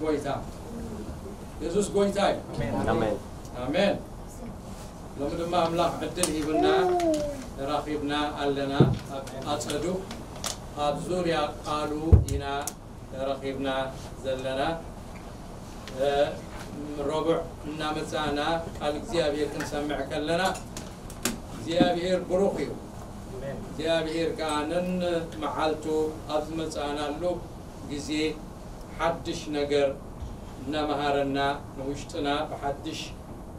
ጎይታ፣ የሱስ ጎይታ እዩ። ኣሜን። ኣሜን። ሎሚ ድማ ኣምላኽ ዕድል ሂብና ተራኺብና ኣለና። ኣብ ኣጸዱ ኣብ ዙርያ ቃሉ ኢና ተራኺብና ዘለና። እ፣ ረቡዕ እናመጻእና ቃል እግዚኣብሔር ክንሰምዕ ከለና እግዚኣብሔር ብሩኽ እዩ። እግዚኣብሔር ከኣ ነንመዓልቱ ኣብ ዝመጻእናሉ ግዜ ሓድሽ ነገር እናመሃረና ንውሽጥና ብሓድሽ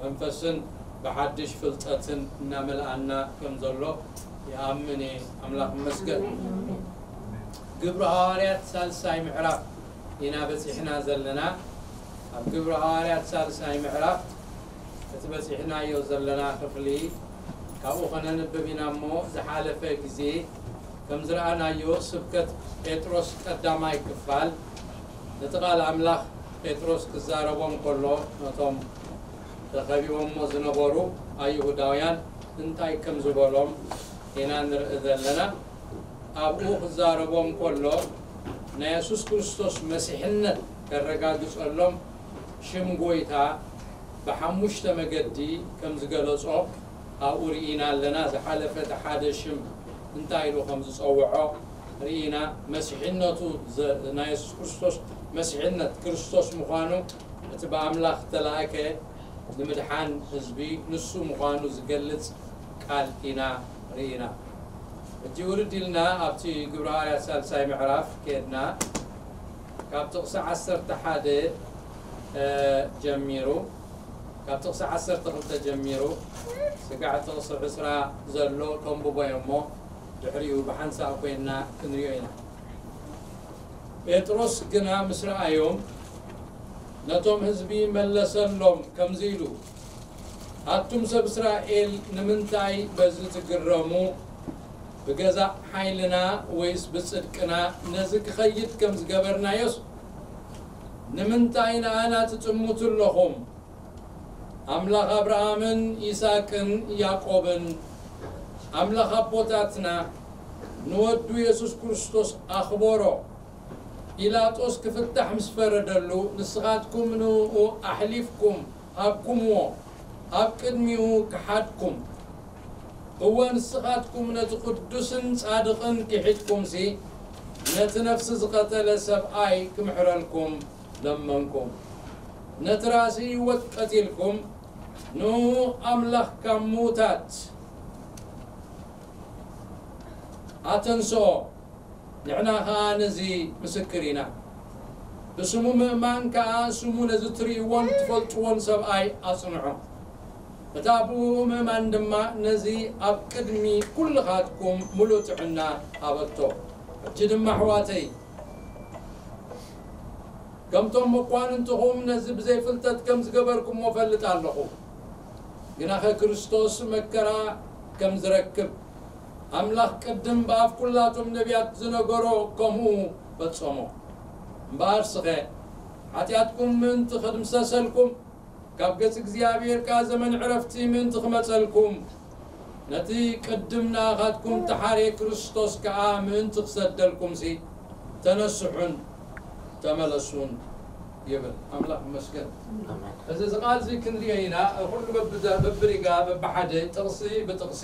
መንፈስን ብሓድሽ ፍልጠትን እናመልኣና ከም ዘሎ ይኣምን እየ። ኣምላኽ ይመስገን። ግብሪ ሃዋርያት ሳልሳይ ምዕራፍ ኢና በጺሕና ዘለና። ኣብ ግብሪ ሃዋርያት ሳልሳይ ምዕራፍ እቲ በጺሕናዮ ዘለና ክፍሊ ካብኡ ከነንብብ ኢና እሞ ዝሓለፈ ግዜ ከም ዝረኣናዮ ስብከት ጴጥሮስ ቀዳማይ ክፋል ነቲ ቃል ኣምላኽ ጴጥሮስ ክዛረቦም ከሎ ነቶም ተኸቢቦሞ ዝነበሩ ኣይሁዳውያን እንታይ ከም ዝበሎም ኢና ንርኢ ዘለና። ኣብኡ ክዛረቦም ከሎ ናይ የሱስ ክርስቶስ መሲሕነት ከረጋግጸሎም ሽም ጎይታ ብሓሙሽተ መገዲ ከም ዝገለጾ ኣብኡ ርኢና ኣለና። ዝሓለፈ እቲ ሓደ ሽም እንታይ ኢሉ ከም ዝጸውዖ ርኢና። መሲሕነቱ ዘ-፣ ናይ የሱስ ክርስቶስ መሲሕነት ክርስቶስ ምዃኑ እቲ ብኣምላኽ ተላእከ ንምድሓን ህዝቢ ንሱ ምዃኑ ዝገልጽ ቃል ኢና ርኢና። ሕጂ ውርድ ኢልና ኣብቲ ግብረ ሃዋርያት ሳልሳይ ምዕራፍ ከድና ካብ ጥቕሲ ዓሰርተ ሓደ ጀሚሩ ካብ ጥቕሲ ዓሰርተ ክልተ ጀሚሩ ስጋዕ ጥቕሲ ዕስራ ዘሎ ከንብቦ እየ እሞ ድሕሪኡ ብሓንሳእ ኮይንና ክንሪኦ ኢና። ጴጥሮስ ግና ምስ ረኣዮም ነቶም ህዝቢ መለሰሎም ከምዚ ኢሉ፣ ኣቱም ሰብ እስራኤል ንምንታይ በዚ ትግረሙ? ብገዛእ ሓይልና ወይስ ብጽድቅና ነዚ ክኸይድ ከም ዝገበርናዮስ ንምንታይ ንኣና ትጥምቱ ኣለኹም? ኣምላኽ ኣብርሃምን ይስሐቅን ያዕቆብን ኣምላኽ ኣቦታትና ንወዱ የሱስ ክርስቶስ ኣኽበሮ። ጲላጦስ ክፍታሕ ምስ ፈረደሉ ንስኻትኩም ንእኡ ኣሕሊፍኩም ሃብኩምዎ፣ ኣብ ቅድሚኡ ከሓድኩም። እወ ንስኻትኩም ነቲ ቅዱስን ጻድቕን ክሒድኩምሲ ነቲ ነፍሲ ዝቐተለ ሰብኣይ ክምሕረልኩም ለመንኩም። ነቲ ራእሲ ህይወት ቀቲልኩም ንእኡ ኣምላኽ ካብ ምዉታት ኣተንስኦ። ንሕና ኸኣ ነዚ ምስክር ኢና። ብስሙ ምእማን ከኣ ስሙ ነዚ ትርእይዎን ትፈልጥዎን ሰብኣይ ኣጽንዖ። እታ ብእኡ ምእማን ድማ ነዚ ኣብ ቅድሚ ኩልኻትኩም ምሉእ ጥዕና ሃበቶ። ሕጂ ድማ ኣሕዋተይ ከምቶም መኳንንትኹም ነዚ ብዘይፍልጠት ከም ዝገበርኩሞ እፈልጥ ኣለኹ። ግናኸ ክርስቶስ መከራ ከም ዝረክብ ኣምላኽ ቅድም ብኣፍ ኩላቶም ነቢያት ዝነገሮ ከምኡ ፈጸሞ። እምበኣር ስኸ ሓጢኣትኩም ምእንቲ ክድምሰሰልኩም ካብ ገጽ እግዚኣብሔር ከኣ ዘመን ዕረፍቲ ምእንቲ ክመጸልኩም ነቲ ቅድም ንኣኻትኩም ተሓርየ ክርስቶስ ከኣ ምእንቲ ክሰደልኩምሲ ተነስሑን ተመለሱን ይብል። ኣምላኽ ይመስገን። ኣሜን። እዚ እዚ ቃል እዚ ክንሪኦ ኢና። ኩሉ በብደ-፣ በብሪጋ በብሓደ ጥቕሲ ብጥቕሲ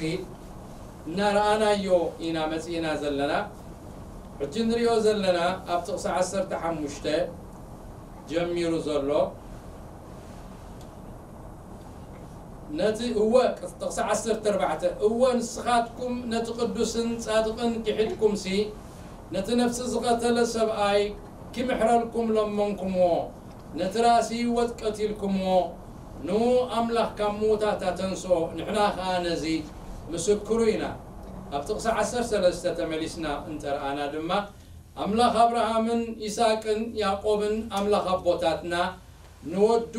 እናረኣናዮ ኢና መጺእና ዘለና። ሕጂ ንሪኦ ዘለና ኣብ ጥቕሲ ዓሰርተ ሓሙሽተ ጀሚሩ ዘሎ ነቲ እወ ጥቕሲ ዓሰርተ ኣርባዕተ እወ ንስኻትኩም ነቲ ቅዱስን ጻድቕን ክሒድኩምሲ ነቲ ነፍሲ ዝቐተለ ሰብኣይ ክምሕረልኩም ለመንኩምዎ፣ ነቲ ራእሲ ህይወት ቀቲልኩምዎ፣ ንኡ ኣምላኽ ካብ ምዉታት ኣተንስኦ፣ ንሕና ኸኣ ነዚ ምስክሩ ኢና። ኣብ ጥቕሲ ዓሰርተ ሰለስተ ተመሊስና እንተ ረኣና ድማ ኣምላኽ ኣብርሃምን ይስሐቅን ያዕቆብን ኣምላኽ ኣቦታትና ንወዱ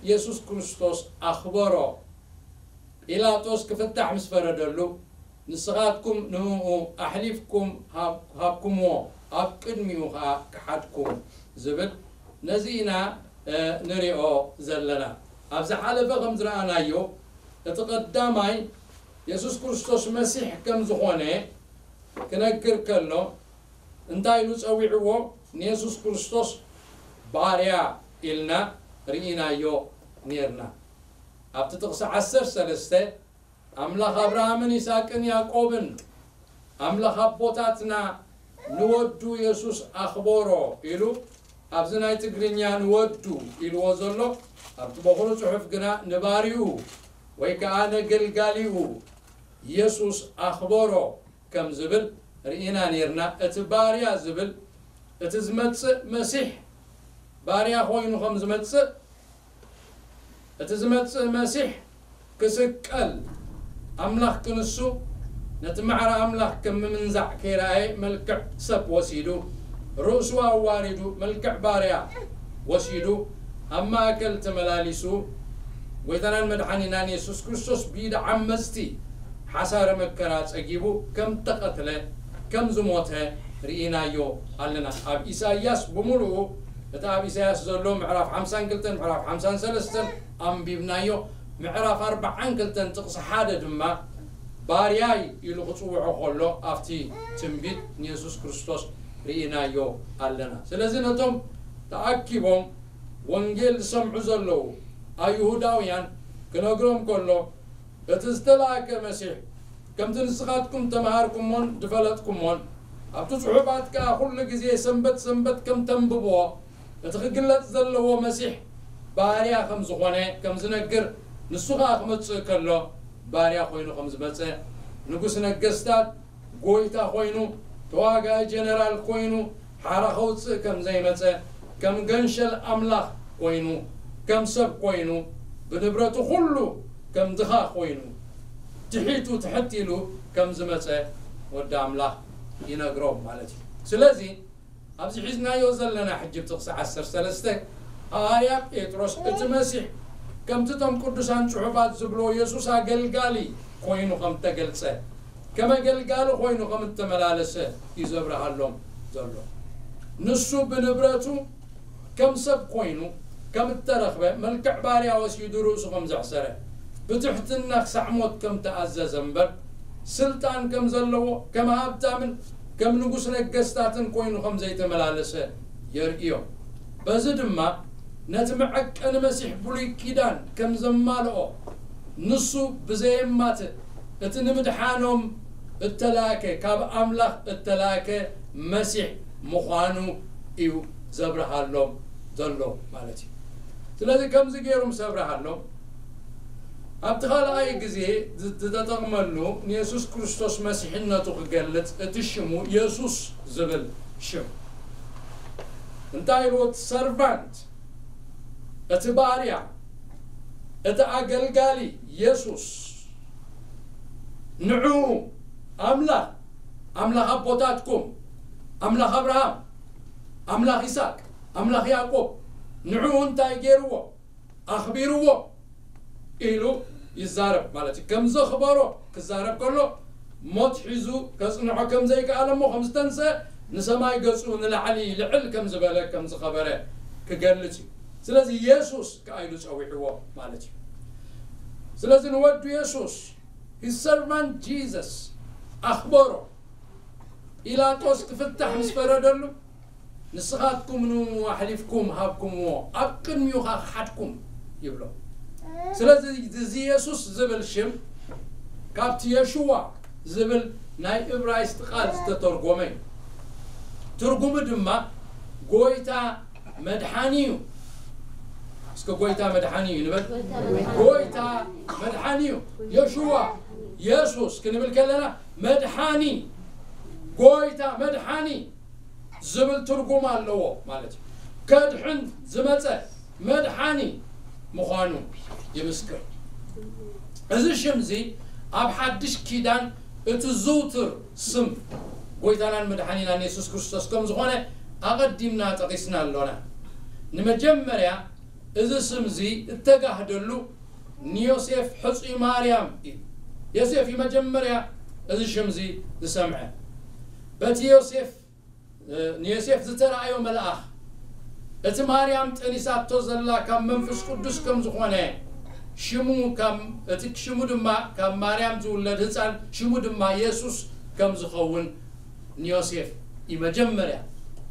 የሱስ ክርስቶስ ኣኽበሮ። ጲላጦስ ክፍታሕ ምስ ፈረደሉ ንስኻትኩም ንእኡ ኣሕሊፍኩም ሃብ-፣ ሃብኩምዎ፣ ኣብ ቅድሚኡ ኸኣ ከሓድኩም ዝብል ነዚ ኢና፣ እ፣ ንሪኦ ዘለና። ኣብ ዝሓለፈ ከም ዝረኣናዮ እቲ ቀዳማይ የሱስ ክርስቶስ መሲሕ ከም ዝኾነ ክነግር ከሎ እንታይ ኢሉ ጸዊዕዎ? ንየሱስ ክርስቶስ ባርያ ኢልና ርኢናዮ ኔርና። ኣብቲ ጥቕሲ ዓሰርተ ሰለስተ ኣምላኽ ኣብርሃምን ይስሐቅን ያዕቆብን ኣምላኽ ኣቦታትና ንወዱ የሱስ ኣኽበሮ ኢሉ፣ ኣብዚ ናይ ትግርኛ ንወዱ ኢልዎ ዘሎ፣ ኣብቲ በኹሩ ጽሑፍ ግና ንባርዩ ወይ ከኣ ነገልጋሊኡ የሱስ ኣኽበሮ ከም ዝብል ርኢና ኔርና። እቲ ባርያ ዝብል እቲ ዝመጽእ መሲሕ ባርያ ኮይኑ ከም ዝመጽእ፣ እቲ ዝመጽእ መሲሕ ክስቀል፣ ኣምላኽ ክንሱ ነቲ ማዕረ ኣምላኽ ከም ምምንዛዕ ከይረኣየ መልክዕ ሰብ ወሲዱ፣ ርእሱ ኣዋሪዱ፣ መልክዕ ባርያ ወሲዱ፣ ኣብ ማእከል ተመላሊሱ፣ ጎይታናን መድሓኒናን የሱስ ክርስቶስ ብኢድ ዓመጽቲ ሓሳረ መከራ ጸጊቡ ከም ተቐትለ፣ ከም ዝሞተ ርኢናዮ ኣለና። ኣብ ኢሳይያስ ብምሉኡ፣ እቲ ኣብ ኢሳይያስ ዘሎ ምዕራፍ ሓምሳን ክልተን ምዕራፍ ሓምሳን ሰለስተን ኣንቢብናዮ። ምዕራፍ ኣርባዓን ክልተን ጥቕሲ ሓደ ድማ ባርያይ ኢሉ ክጽውዖ ከሎ ኣብቲ ትንቢት ንየሱስ ክርስቶስ ርኢናዮ ኣለና። ስለዚ ነቶም ተኣኪቦም ወንጌል ዝሰምዑ ዘለዉ ኣይሁዳውያን ክነግሮም ከሎ፣ እቲ ዝተላእከ መሲሕ ከምቲ ንስኻትኩም ተምሃርኩሞን ዝፈለጥኩሞን ኣብቲ ጽሑፋት ከኣ ኩሉ ግዜ ሰንበት ሰንበት ከም ተንብብዎ እቲ ክግለጽ ዘለዎ መሲሕ ባርያ ከም ዝኾነ ከም ዝነግር፣ ንሱ ኸኣ ክመጽእ ከሎ ባርያ ኮይኑ ከም ዝመጸ፣ ንጉስ ነገስታት፣ ጎይታ ኮይኑ፣ ተዋጋኢ ጀነራል ኮይኑ፣ ሓራ ከውጽእ ከም ዘይመጸ፣ ከም ገንሸል ኣምላኽ ኮይኑ፣ ከም ሰብ ኮይኑ፣ ብንብረቱ ኩሉ ከም ድኻ ኮይኑ፣ ትሒቱ ትሕት ኢሉ ከም ዝመጸ ወዲ ኣምላኽ ይነግሮም ማለት እዩ። ስለዚ ኣብዚ ሒዝናዮ ዘለና ሕጂ ጥቕሲ ዓሰርተ ሰለስተ ሃዋርያ ጴጥሮስ እቲ መሲሕ ከምቲ እቶም ቅዱሳን ጽሑፋት ዝብልዎ የሱስ ኣገልጋሊ ኮይኑ ከም ተገልጸ፣ ከም ኣገልጋሊ ኮይኑ ከም እተመላለሰ እዩ ዘብርሃሎም ዘሎ። ንሱ ብንብረቱ ከም ሰብ ኮይኑ ከም እተረኽበ፣ መልክዕ ባርያ ወሲዱ ርእሱ ከም ዘሕሰረ፣ ብትሕትና ክሳዕ ሞት ከም ተኣዘዘ እምበር፣ ስልጣን ከም ዘለዎ፣ ከም ሃብታምን ከም ንጉስ ነገስታትን ኮይኑ ከም ዘይተመላለሰ የርእዮ። በዚ ድማ ነቲ መዐቀኒ መሲሕ ብሉይ ኪዳን ከም ዘማልኦ፣ ንሱ ብዘየማትእ እቲ ንምድሓኖም እተላእከ፣ ካብ ኣምላኽ እተላእከ መሲሕ ምዃኑ እዩ ዘብርሃሎም ዘሎ ማለት እዩ። ስለዚ ከምዚ ገይሩ ምስ ኣብርሃሎም፣ ኣብቲ ካልኣይ ግዜ ዝ-፣ ዝተጠቕመሉ ንየሱስ ክርስቶስ መሲሕነቱ ክገልጽ እቲ ሽሙ የሱስ ዝብል ሽም። እንታይ ኢልዎ? እቲ ሰርቫንት፣ እቲ ባርያ፣ እቲ ኣገልጋሊ የሱስ ንዕኡ ኣምላኽ፣ ኣምላኽ ኣቦታትኩም፣ ኣምላኽ ኣብርሃም፣ ኣምላኽ ይስሐቅ፣ ኣምላኽ ያዕቆብ፣ ንዕኡ እንታይ ገይርዎ? ኣኽቢርዎ ኢሉ ይዛረብ ማለት እዩ። ከም ዘኽበሮ ክዛረብ ከሎ፣ ሞት ሒዙ ከጽንዖ ከም ዘይከኣለ እሞ ከም ዝተንስአ፣ ንሰማይ ገጹ ንላዕሊ ልዕል ከም ዝበለ፣ ከም ዝኸበረ ክገልጽ እዩ። ስለዚ የሱስ ከኣ ኢሉ ጸዊዕዎ ማለት እዩ። ስለዚ ንወዱ የሱስ፣ his servant Jesus፣ ኣኽበሮ። ጲላጦስ ክፍታሕ ምስ ፈረደሉ፣ ንስኻትኩም ንኡ ኣሕሊፍኩም ሃብኩምዎ፣ ኣብ ቅድሚኡ ኸኣ ክሓድኩም ይብሎ። ስለዚ እዚ የሱስ ዝብል ሽም ካብቲ የሽዋ ዝብል ናይ እብራይስጥ ቃል ዝተተርጎመ እዩ። ትርጉሙ ድማ ጎይታ መድሓኒ እዩ። እስከ ጎይታ መድሓኒ እዩ ንበል። ጎይታ መድሓኒ እዩ። የሽዋ፣ የሱስ ክንብል ከለና መድሓኒ፣ ጎይታ መድሓኒ ዝብል ትርጉም ኣለዎ ማለት እዩ። ከድሕን ዝመጸ መድሓኒ ምዃኑ ይምስክር። እዚ ሽም እዚ ኣብ ሓድሽ ኪዳን እቲ ዝውቱር ስም ጎይታናን መድሓኒናን የሱስ ክርስቶስ ከም ዝኾነ ኣቐዲምና ጠቒስና ኣሎና። ንመጀመርያ እዚ ስም እዚ እተጋህደሉ ንዮሴፍ ሕጹይ ማርያም እዩ። ዮሴፍ እዩ መጀመርያ እዚ ሽም እዚ ዝሰምዐ። በቲ ዮሴፍ፣ ንዮሴፍ ዝተራእዮ መልኣኽ፣ እቲ ማርያም ጠኒሳቶ ዘላ ካብ መንፈስ ቅዱስ ከም ዝኾነ፣ ሽሙ ካብ፣ እቲ ሽሙ ድማ ካብ ማርያም ዝውለድ ህጻን ሽሙ ድማ የሱስ ከም ዝኸውን ንዮሴፍ እዩ መጀመርያ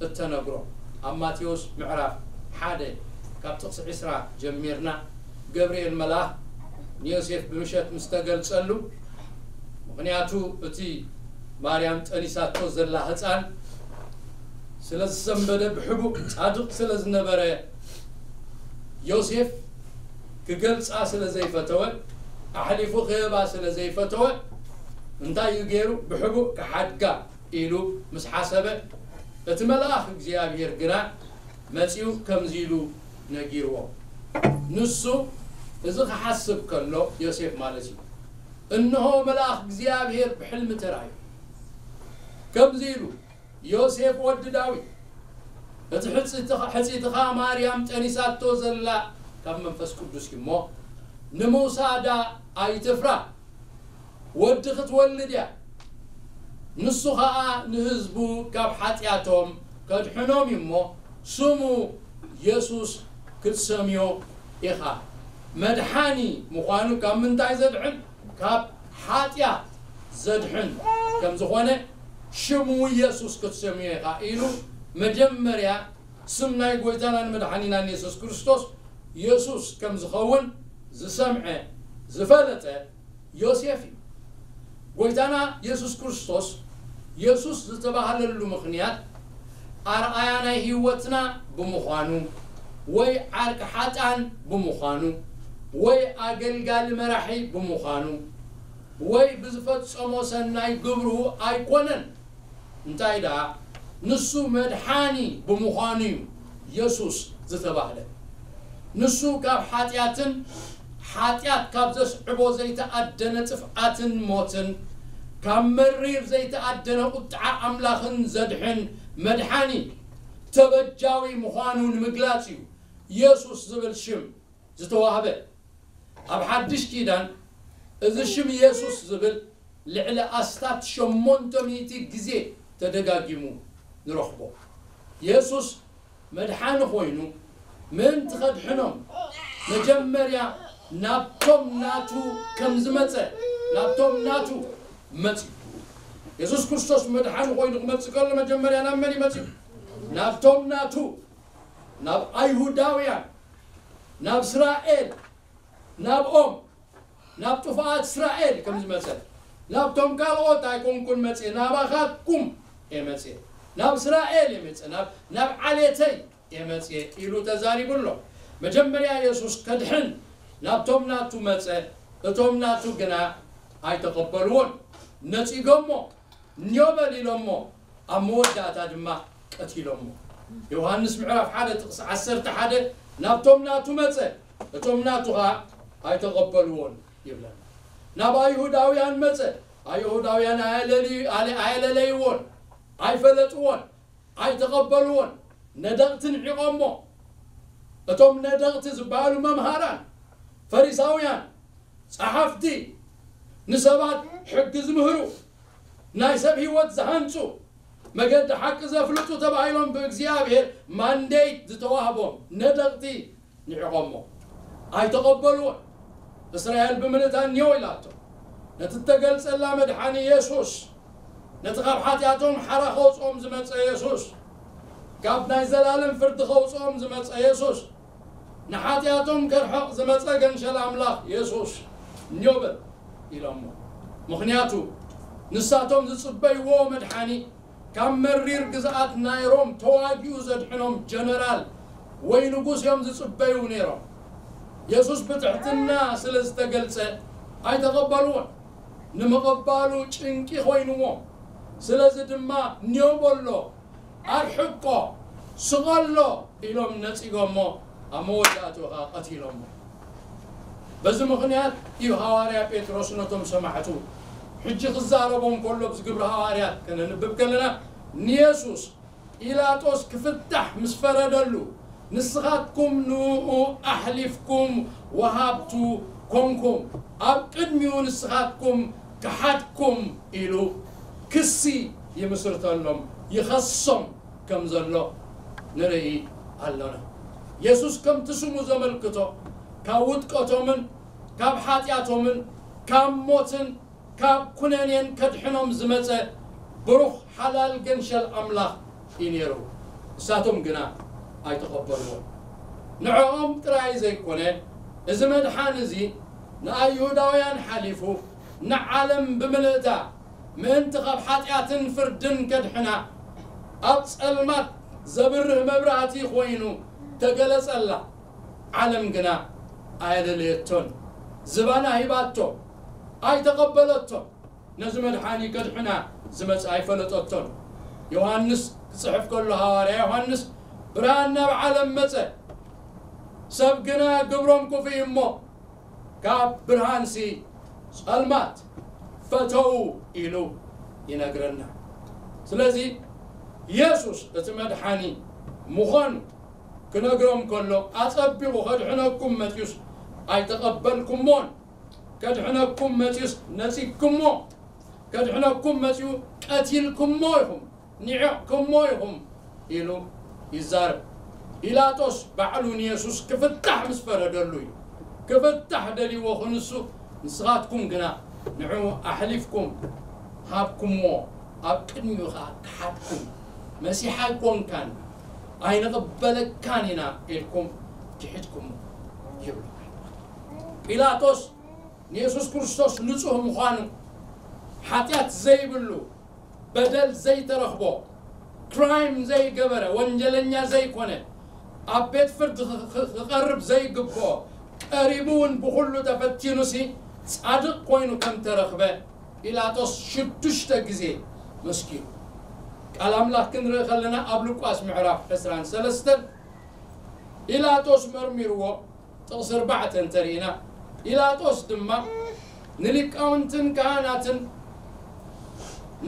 እተነግሮ። ኣብ ማቴዎስ ምዕራፍ ሓደ ካብ ጥቕሲ ዕስራ ጀሚርና ገብርኤል መልኣኽ ንዮሴፍ ብምሸት ምስ ተገልጸሉ፣ ምኽንያቱ እቲ ማርያም ጠኒሳቶ ዘላ ህፃን ስለ ዝሰንበደ፣ ብሕቡእ ጻድቕ ስለ ዝነበረ፣ ዮሴፍ ክገልጻ ስለ ዘይፈተወ፣ ኣሕሊፉ ክህባ ስለ ዘይፈተወ፣ እንታይ እዩ ገይሩ? ብሕቡእ ክሓድጋ ኢሉ ምስ ሓሰበ፣ እቲ መልኣኽ እግዚኣብሔር ግና መጺኡ ከምዚ ኢሉ ነጊርዎ። ንሱ እዚ ክሓስብ ከሎ፣ ዮሴፍ ማለት እዩ፣ እንሆ፣ መልኣኽ እግዚኣብሔር ብሕልሚ ተራእዩ፣ ከምዚ ኢሉ፣ ዮሴፍ ወዲ ዳዊት፣ እቲ ሕጽትኻ- ሕጽይትኻ ማርያም ጠኒሳቶ ዘላ ካብ መንፈስ ቅዱስ እዩ እሞ፣ ንምውሳዳ ኣይትፍራ። ወዲ ክትወልድ እያ። ንሱ ኸኣ ንህዝቡ ካብ ሓጢኣቶም ከድሕኖም እዩ እሞ፣ ስሙ የሱስ ክትሰምዮ ኢኻ። መድሓኒ ምዃኑ ካብ ምንታይ ዘድሕን? ካብ ሓጢኣት ዘድሕን ከም ዝኾነ፣ ሽሙ የሱስ ክትሰምዮ ኢኻ ኢሉ፣ መጀመርያ ስም ናይ ጎይታናን መድሓኒናን የሱስ ክርስቶስ የሱስ ከም ዝኸውን ዝሰምዐ፣ ዝፈለጠ ዮሴፍ እዩ። ጎይታና የሱስ ክርስቶስ የሱስ ዝተባህለሉ ምኽንያት፣ ኣርኣያ ናይ ህይወትና ብምዃኑ፣ ወይ ዓርኪ ሓጥኣን ብምዃኑ፣ ወይ ኣገልጋሊ መራሒ ብምዃኑ፣ ወይ ብዝፈጸሞ ሰናይ ግብሩ ኣይኮነን። እንታይ ደኣ? ንሱ መድሓኒ ብምዃኑ እዩ የሱስ ዝተባህለ። ንሱ ካብ ሓጢኣትን ሓጢኣት ካብ ዘስዕቦ ዘይተኣደነ ጥፍኣትን ሞትን፣ ካብ መሪር ዘይተኣደነ ቁጥዓ ኣምላኽን ዘድሕን መድሓኒ፣ ተበጃዊ ምዃኑ ንምግላጽ እዩ የሱስ ዝብል ሽም ዝተዋህበ። ኣብ ሓድሽ ኪዳን እዚ ሽም የሱስ ዝብል ልዕሊ ኣስታት ሸሞንተ ሚእቲ ግዜ ተደጋጊሙ ንረኽቦ። የሱስ መድሓኒ ኮይኑ ምእንቲ ከድሕኖም፣ መጀመርያ ናብቶም ናቱ ከም ዝመጸ፣ ናብቶም ናቱ መጺኡ። የሱስ ክርስቶስ መድሓኒ ኮይኑ ክመጽእ ከሎ፣ መጀመርያ ናብ መን እዩ መጺኡ? ናብቶም ናቱ፣ ናብ ኣይሁዳውያን፣ ናብ እስራኤል፣ ናብኦም፣ ናብ ጥፉኣት እስራኤል ከም ዝመጸ፣ ናብቶም ካልኦት ኣይኮንኩን መጺኤ፣ ናባኻትኩም እየ መጺኤ፣ ናብ እስራኤል እየ መጺኤ፣ ናብ፣ ናብ ዓሌተይ እየ መጺኤ ኢሉ ተዛሪቡ ኣሎ። መጀመርያ የሱስ ከድሕን ናብቶም ናቱ መጸ፣ እቶም ናቱ ግና ኣይተቐበልዎን። ነጺጎሞ፣ ኒዮ በል ኢሎሞ፣ ኣብ መወዳእታ ድማ ቀቲሎሞ። ዮሃንስ ምዕራፍ ሓደ ጥቕሲ ዓሰርተ ሓደ፣ ናብቶም ናቱ መጸ፣ እቶም ናቱ ኸኣ ኣይተቐበልዎን ይብለና። ናብ ኣይሁዳውያን መጸ፣ ኣይሁዳውያን ኣየለልዩ-፣ ኣለ-፣ ኣየለለይዎን፣ ኣይፈለጥዎን፣ ኣይተቐበልዎን። ነደቕቲ ንዒቖሞ። እቶም ነደቕቲ ዝበሃሉ መምሃራን፣ ፈሪሳውያን፣ ጸሓፍቲ፣ ንሰባት ሕጊ ዝምህሩ፣ ናይ ሰብ ህይወት ዝሃንጹ፣ መገዲ ሓቂ ዘፍልጡ ተባሂሎም ብእግዚኣብሔር ማንዴት ዝተዋህቦም ነደቕቲ ንዒቖሞ። ኣይተቐበልዎን። እስራኤል ብምልእታ ኒዮ ኢላቶ። ነቲ እተገልጸላ መድሓኒ የሱስ፣ ነቲ ካብ ሓጢኣቶም ሓራ ከውጽኦም ዝመጸ የሱስ፣ ካብ ናይ ዘላለም ፍርዲ ከውጽኦም ዝመጸ የሱስ፣ ንሓጢኣቶም ከርሕቕ ዝመጸ ገንሸል ኣምላኽ የሱስ ኒዮ በል ኢሎሞ። ምኽንያቱ ንሳቶም ዝጽበይዎ መድሓኒ ካብ መሪር ግዝኣት ናይ ሮም ተዋጊኡ ዘድሕኖም ጀነራል ወይ ንጉስ እዮም ዝጽበዩ ነይሮም። የሱስ ብትሕትና ስለ ዝተገልጸ ኣይተቐበልዎን። ንምቕባሉ ጭንቂ ኮይንዎም። ስለዚ ድማ ኒዮ በሎ፣ ኣርሕቆ፣ ስቐሎ ኢሎም ነጺጎሞ፣ ኣብ መወዳእትኡ ኸኣ ቀቲሎሞ። በዚ ምኽንያት እዩ ሃዋርያ ጴጥሮስ ነቶም ሰማዕቱ ሕጂ ክዛረቦም ከሎ፣ ኣብዚ ግብሪ ሃዋርያት ከነንብብ ከለና፣ ንየሱስ ጲላጦስ ክፍታሕ ምስ ፈረደሉ፣ ንስኻትኩም ንእኡ ኣሕሊፍኩም ወሃብቱ ኮንኩም፣ ኣብ ቅድሚኡ ንስኻትኩም ከሓድኩም ኢሉ ክሲ ይምስርተሎም፣ ይኸሶም ከም ዘሎ ንርኢ ኣሎና። የሱስ ከምቲ ስሙ ዘመልክቶ፣ ካብ ውድቀቶምን ካብ ሓጢኣቶምን ካብ ሞትን ካብ ኩነኔን ከድሕኖም ዝመጸ ብሩኽ ሓላል ገንሸል ኣምላኽ እዩ ነይሩ። ንሳቶም ግና ኣይተቐበልዎን። ንዕኦም ጥራይ ዘይኮነ፣ እዚ መድሓን እዚ ንኣይሁዳውያን ሓሊፉ ንዓለም ብምልእታ ምእንቲ ካብ ሓጢኣትን ፍርድን ከድሕና ኣብ ጸልማት ዘብርህ መብራህቲ ኮይኑ ተገለጸላ። ዓለም ግና ኣየለለየቶን። ዝባና ሂባቶ፣ ኣይተቐበለቶን። ነዚ መድሓኒ ከድሕና ዝመጽእ ኣይፈለጠቶን። ዮሃንስ ክጽሕፍ ከሎ ሃዋርያ ዮሃንስ፣ ብርሃን ናብ ዓለም መጸ፣ ሰብ ግና ግብሮም ክፉእ እሞ ካብ ብርሃንሲ ጸልማት ፈተዉ ኢሉ ይነግረና። ስለዚ የሱስ እቲ መድሓኒ ምዃኑ ክነግሮም ከሎ፣ ኣጸቢቑ ከድሕነኩም መጺኡስ ኣይተቐበልኩሞን፣ ከድሕነኩም መጺኡስ ነጺግኩሞ፣ ከድሕነኩም መጺኡ ቀቲልኩሞ ኢኹም፣ ኒዕቕኩሞ ኢኹም ኢሉ ይዛረብ። ጲላጦስ ባዕሉ ንየሱስ ክፍታሕ ምስ ፈረደሉ እዩ። ክፍታሕ ደልይዎ ክንሱ፣ ንስኻትኩም ግና ንዕኡ ኣሕሊፍኩም ሃብኩሞ፣ ኣብ ቅድሚኡ ኸኣ ክሓድኩም፣ መሲሕ ኣይኮንካን፣ ኣይንቕበለካን ኢና ኢልኩም ክሒድኩሞ ይብሉ። ጲላጦስ ንየሱስ ክርስቶስ ንጹህ ምዃኑ፣ ሓጢኣት ዘይብሉ፣ በደል ዘይተረኽቦ፣ ክራይም ዘይገበረ፣ ወንጀለኛ ዘይኮነ፣ ኣብ ቤት ፍርዲ ኽ-፣ ኽ-፣ ክቐርብ ዘይግብኦ፣ ቀሪቡ እውን ብኹሉ ተፈቲኑሲ ጻድቕ ኮይኑ ከም ተረኽበ ጲላጦስ ሽዱሽተ ግዜ መስኪሩ። ቃል ኣምላኽ ክንርኢ ከለና ኣብ ሉቃስ ምዕራፍ ዕስራን ሰለስተን ጲላጦስ መርሚርዎ፣ ጥቕሲ ኣርባዕተ እንተርኢና፣ ጲላጦስ ድማ ንሊቃውንትን ካህናትን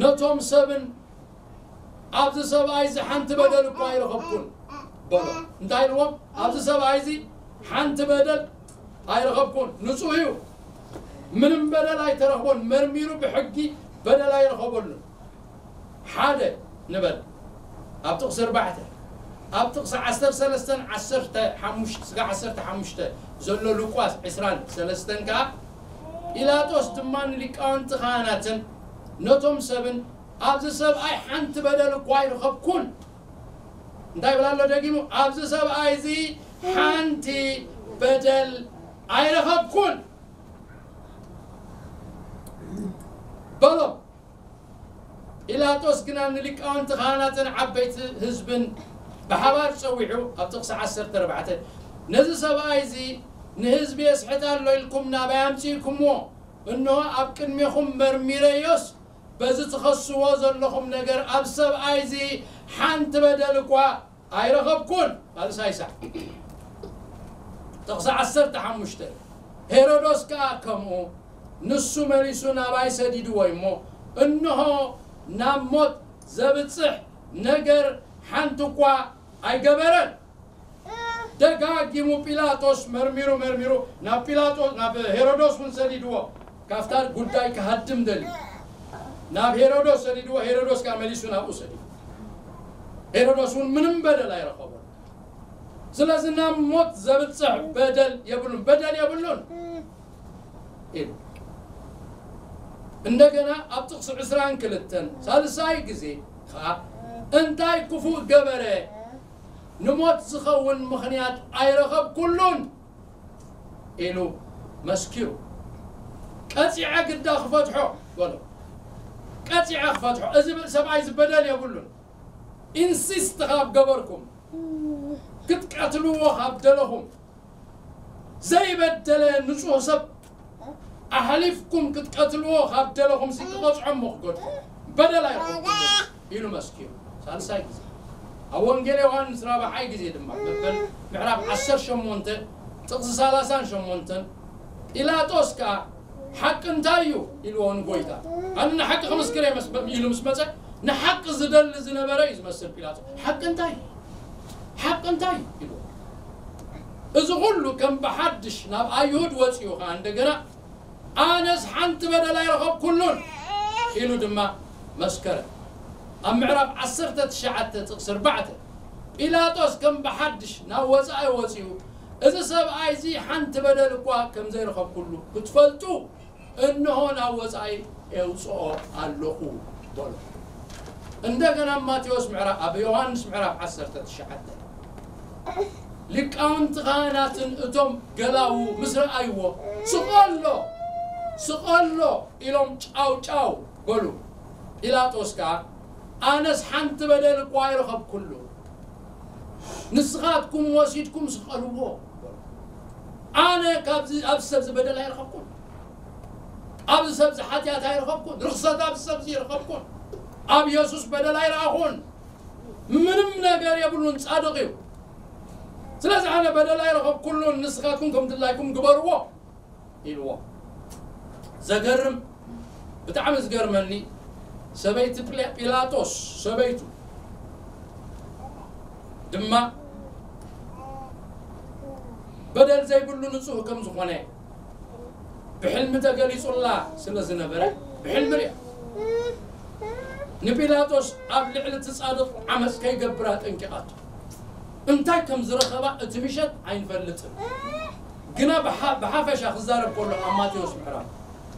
ነቶም ሰብን፣ "ኣብዚ ሰብኣይ እዚ ሓንቲ በደል እኳ ኣይረኸብኩን" በሎ። እንታይ ኢልዎም? "ኣብዚ ሰብኣይ እዚ ሓንቲ በደል ኣይረኸብኩን፣ ንጹህ እዩ፣ ምንም በደል ኣይተረኽቦን፣ መርሚሩ ብሕጊ በደል ኣይረኸበሉን." ሓደ ንበል፣ ኣብ ጥቕሲ ኣርባዕተ፣ ኣብ ጥቕሲ ዓሰርተ ሰለስተን ዓሰርተ ሓሙሽተ ስጋ ዓሰርተ ሓሙሽተ ዘሎ ሉቃስ ዕስራን ሰለስተን ከኣ፣ ጲላጦስ ድማ ንሊቃውንቲ ካህናትን ነቶም ሰብን፣ "ኣብዚ ሰብኣይ ሓንቲ በደል እኳ ኣይረኸብኩን" እንታይ ይብል ኣሎ ደጊሙ? "ኣብዚ ሰብኣይ እዚ ሓንቲ በደል ኣይረኸብኩን" በሎም። ጲላጦስ ግና ንሊቃውንቲ ካህናትን ዓበይቲ ህዝብን ብሓባር ጸዊዑ፣ ኣብ ጥቕሲ ዓሰርተ ኣርባዕተ፣ "ነዚ ሰብኣይ እዚ ንህዝቢ የስሕት ኣሎ ኢልኩም ናባይ ኣምጺእኩምዎ፣ እንሆ ኣብ ቅድሜኹም መርሚረዮስ፣ በዚ ትኸስዎ ዘለኹም ነገር ኣብ ሰብኣይ እዚ ሓንቲ በደል እኳ ኣይረኸብኩን።" ሳልሳይ ሳዕ። ጥቕሲ ዓሰርተ ሓሙሽተ፣ "ሄሮዶስ ከኣ ከምኡ ንሱ መሊሱ ናባይ ሰዲድዎ እሞ፣ እንሆ ናብ ሞት ዘብጽሕ ነገር ሓንቲ እኳ ኣይገበረን።" ደጋጊሙ ጲላጦስ መርሚሩ መርሚሩ ናብ ጲላጦስ፣ ናብ ሄሮዶስ እውን ሰዲድዎ። ካብታ ጉዳይ ክሃድም ደልዩ ናብ ሄሮዶስ ሰዲድዎ፣ ሄሮዶስ ከኣ መሊሱ ናብኡ ሰዲዱ። ሄሮዶስ እውን ምንም በደል ኣይረኸቦን። ስለዚ ናብ ሞት ዘብጽሕ በደል የብሉን፣ በደል የብሉን ኢሉ። እንደገና ኣብ ጥቕሲ ዕስራን ክልተን ሳልሳይ ግዜ ኸኣ፣ "እንታይ ክፉእ ገበረ? ንሞት ዝኸውን ምኽንያት ኣይረኸብኩሉን" ኢሉ መስኪሩ። "ቀጺዐ ግዳ ክፈትሖ" በሎ። "ቀጺዐ ክፈትሖ፣ እዚ ሰብኣይ እዚ በደል የብሉን። ኢንሲስት ካብ ገበርኩም፣ ክትቀትልዎ ካብ ደለኹም፣ ዘይበደለ ንጹህ ሰብ ኣሕሊፍኩም ክትቀትልዎ ካብ ደለኹም ሲ ክቐጽዖ እሞ ክገድፎ፣ በደል ኣይረኸብኩን" ኢሉ መስኪሩ። ሳልሳይ ግዜ። ኣብ ወንጌል ዮሃንስ ራብዓይ ግዜ ድማ፣ መበል ምዕራፍ ዓሰርተ ሸሞንተ ጥቕሲ ሰላሳን ሸሞንተን፣ ጲላጦስ ከኣ፣ "ሓቂ እንታይ እዩ?" ኢልዎ ንጎይታ። "ኣነ ንሓቂ ክምስክር እየ" መስ-፣ ኢሉ ምስ መጸ፣ ንሓቂ ዝደሊ ዝነበረ እዩ ዝመስል ጲላጦስ። "ሓቂ እንታይ እዩ? ሓቂ እንታይ እዩ?" ኢልዎ። እዚ ኹሉ ከም ብሓድሽ ናብ ኣይሁድ ወጺኡ ኸኣ እንደገና፣ "ኣነስ ሓንቲ በደል ኣይረኸብኩሉን" ኢሉ ድማ መስከረ። ኣብ ምዕራፍ ዓሰርተ ትሽዓተ ጥቕሲ ኣርባዕተ፣ ጲላጦስ ከም ብሓድሽ ናብ ወጻኢ ወጺኡ፣ "እዚ ሰብኣይ እዚ ሓንቲ በደል እኳ ከም ዘይረኸብኩሉ ክትፈልጡ፣ እንሆ ናብ ወጻኢ ኤውጽኦ ኣለኹ" በሎ። እንደገና ኣብ ማቴዎስ ምዕራፍ፣ ኣብ ዮሃንስ ምዕራፍ ዓሰርተ ትሽዓተ፣ ሊቃውንቲ ካህናትን እቶም ገላዉ ምስ ረኣይዎ፣ "ስቐሎ፣ ስቐሎ" ኢሎም ጫው ጫው በሉ። ጲላጦስ ከኣ፣ "ኣነስ ሓንቲ በደል እኳ ኣይረኸብኩሉ፣ ንስኻትኩም ወሲድኩም ስቐልዎ" በሉ። ኣነ ካብዚ፣ ኣብዚ ሰብ ዝበደል ኣይረኸብኩን፣ ኣብዚ ሰብ ዝሓጢኣት ኣይረኸብኩን፣ ርኽሰት ኣብዚ ሰብ እዚ ኣይረኸብኩን፣ ኣብ የሱስ በደል ኣይረኣኹን። ምንም ነገር የብሉን፣ ጻድቕ እዩ። ስለዚ ኣነ በደል ኣይረኸብኩሉን፣ ንስኻትኩም ከም ድላይኩም ግበርዎ ኢልዎ። ዘገርም፣ ብጣዕሚ ዝገርመኒ፣ ሰበይቲ ጲላ-፣ ጲላጦስ ሰበይቱ ድማ በደል ዘይብሉ ንጹህ ከም ዝኾነ ብሕልሚ ተገሊጹላ ስለ ዝነበረ፣ ብሕልሚ ሪኣ ንጲላጦስ ኣብ ልዕሊ እቲ ጻድቕ ዓመጽ ከይገብር ኣጠንቂቓቶ። እንታይ ከም ዝረኸባ እቲ ምሸት ኣይንፈልጥን፣ ግና ብሓ-፣ ብሓፈሻ ክዛረብ ከሎ ኣብ ማቴዎስ ምዕራፍ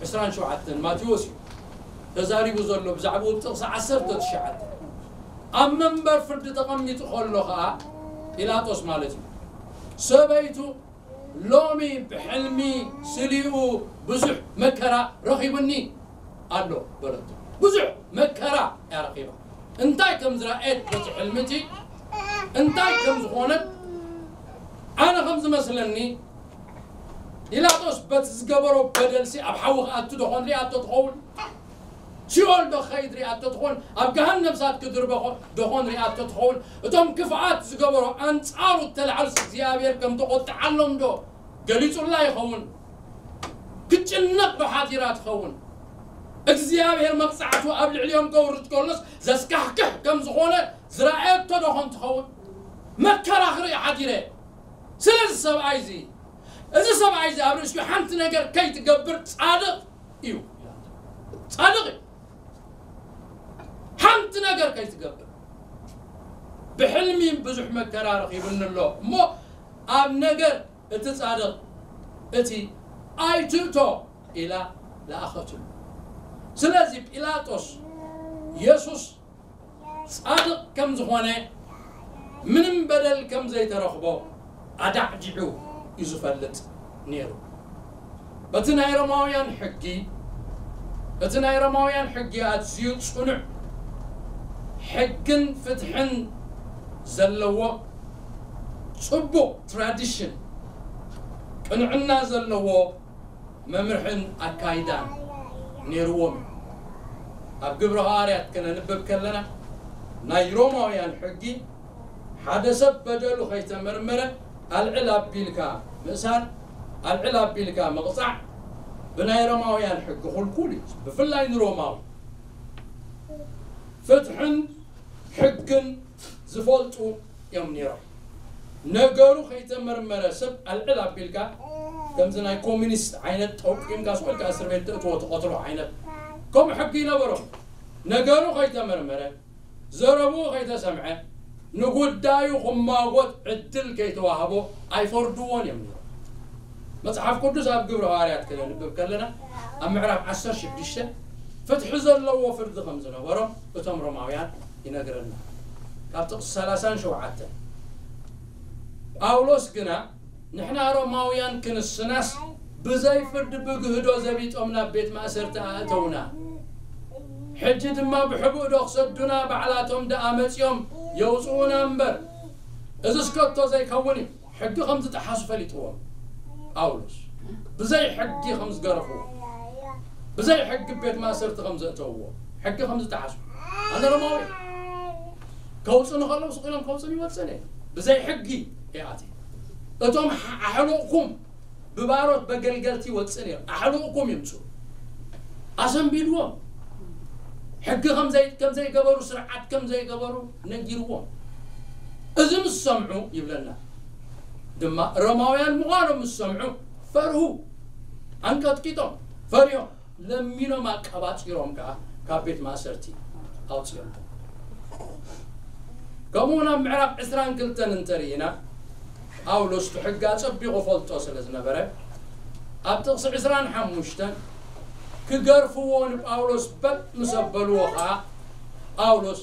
ዕስራን ሸውዓተን፣ ማቴዎስ እዩ ተዛሪቡ ዘሎ ብዛዕባኡ፣ ጥቕሲ ዓሰርተ ትሽዓተ። ኣብ መንበር ፍርዲ ተቐሚጡ ከሎ ኸኣ፣ ጲላጦስ ማለት እዩ፣ ሰበይቱ ሎሚ ብሕልሚ ስሊኡ ብዙሕ መከራ ረኺቡኒ ኣሎ በለቶ። ብዙሕ መከራ እያ ረኺባ። እንታይ ከም ዝረኣየት በቲ ሕልሚ እቲ፣ እንታይ ከም ዝኾነት ኣነ ከም ዝመስለኒ፣ ጲላጦስ በቲ ዝገበሮ በደልሲ ኣብ ሓዊ ክኣቱ ዶ ኾን ሪኣቶ ትኸውን? ሲኦል ዶ ክኸይድ ሪኣቶ ትኾን? ኣብ ገሃነም እሳት ክድርበ ኾ-፣ ዶ ኾን ሪኣቶ ትኸውን? እቶም ክፍኣት ዝገበሩ ኣንጻሩ እተላዕሉስ እግዚኣብሔር ከም ተቖጥዓሎም ዶ ገሊጹላ ይኸውን? ክትጭነቕ ዶ ሓዲራ ትኸውን? እግዚኣብሔር መቕጻዕቱ ኣብ ልዕሊኦም ከውርድ ከሎስ ዘስካሕክሕ ከም ዝኾነ ዝረኣየቶ ዶ ኾን ትኸውን? መከራ ክርኢ ሓዲረ። ስለዚ ሰብኣይ እዚ፣ እዚ ሰብኣይ እዚ ኣብ ርእሲኡ ሓንቲ ነገር ከይትገብር ጻድቕ እዩ። ጻድቕ እዩ። ሓንቲ ነገር ከይትገብር። ብሕልሚ ብዙሕ መከራ ረኺቡኒ ኣሎ እሞ፣ ኣብ ነገር እቲ ጻድቕ እቲ ኣይትእቶ ኢላ ለኣኸትሉ። ስለዚ ጲላጦስ የሱስ ጻድቕ ከም ዝኾነ፣ ምንም በደል ከም ዘይተረኽቦ ኣዳዕዲዑ እዩ ዝፈልጥ ነይሩ። በቲ ናይ ሮማውያን ሕጊ፣ እቲ ናይ ሮማውያን ሕጊ ኣዝዩ ጽኑዕ ሕግን ፍትሕን ዘለዎ፣ ጽቡቕ ትራዲሽን፣ ቅንዕና ዘለዎ መምርሕን ኣካይዳን ነይርዎም እዩ። ኣብ ግብረ ሃዋርያት ከነንብብ ከለና፣ ናይ ሮማውያን ሕጊ፣ ሓደ ሰብ በደሉ ከይተመርመረ ኣልዕል ኣቢልካ ምእሳር፣ ኣልዕል ኣቢልካ ምቕጻዕ ብናይ ሮማውያን ሕጊ ክልኩል እዩ። ብፍላይ ንሮማዊ ፍትሕን ሕግን ዝፈልጡ እዮም ነይሮም። ነገሩ ከይተመርመረ ሰብ ኣልዕል ኣቢልካ፣ ከምዚ ናይ ኮሚኒስት ዓይነት ጠውቂምካ ስቕ ኢልካ እስር ቤት ተእትዎ ትቐትሎ ዓይነት፣ ከምኡ ሕጊ ይነበሮም። ነገሩ ከይተመርመረ፣ ዘረብኡ ከይተሰምዐ፣ ንጉዳዩ ክማጎት ዕድል ከይተዋህቦ ኣይፈርድዎን እዮም ነይሮም። መጽሓፍ ቅዱስ ኣብ ግብረ ሃዋርያት ከነንብብ ከለና፣ ኣብ ምዕራፍ ዓሰርተ ሽዱሽተ ፍትሒ ዘለዎ ፍርዲ ከም ዝነበሮም እቶም ሮማውያን ይነግረና። ካብ ጥቕሲ ሰላሳን ሸውዓተን፣ ጳውሎስ ግና፣ "ንሕና ሮማውያን ክንስናስ ብዘይ ፍርዲ ብግህዶ ዘቢጦም ናብ ቤት ማእሰርቲ ኣእተውና። ሕጂ ድማ ብሕቡእ ዶ ክሰዱና፣ ባዕላቶም ደኣ መጺኦም የውጽኡና እምበር፣ እዝስ ከቶ ዘይከውን እዩ።" ሕጊ ከም ዝጠሓሱ ፈሊጥዎም ጳውሎስ። ብዘይ ሕጊ ከም ዝገረፍዎ፣ ብዘይ ሕጊ ቤት ማእሰርቲ ከም ዘእተውዎ፣ ሕጊ ከም ዝጠሓሱ። ኣነ ሮማዊ፣ ከውጽእኒ ከለዉ ስቕ ኢሎም ከውጽእኒ ይወጽእን እየ። ብዘይ ሕጊ እየ ኣትየ። እቶም ሓ-፣ ኣሕሉቕኩም ብባሮት በገልገልቲ ይወጽእ ነይሩ። ኣሕሉቕኩም ይምጹ። ኣሰንቢድዎም። ሕጊ ከም ዘይ-፣ ከም ዘይገበሩ፣ ስርዓት ከም ዘይገበሩ ነጊርዎም። እዚ ምስ ሰምዑ ይብለና ድማ፣ ሮማውያን ምዃኖም ምስ ሰምዑ ፈርሁ። ኣንቀጥቂጦም፣ ፈርዮም፣ ለሚኖም ኣቀባጺሮም ከኣ ካብ ቤት ማእሰርቲ ኣውጺኦም። ከምኡ ናብ ምዕራፍ ዕስራን ክልተን እንተርኢና፣ ጳውሎስ እቲ ሕጊ ኣጸቢቑ ፈልጦ ስለ ዝነበረ፣ ኣብ ጥቕሲ ዕስራን ሓሙሽተን ክገርፍዎ ንጳውሎስ በጥ ምስ ኣበልዎ ኸኣ፣ ጳውሎስ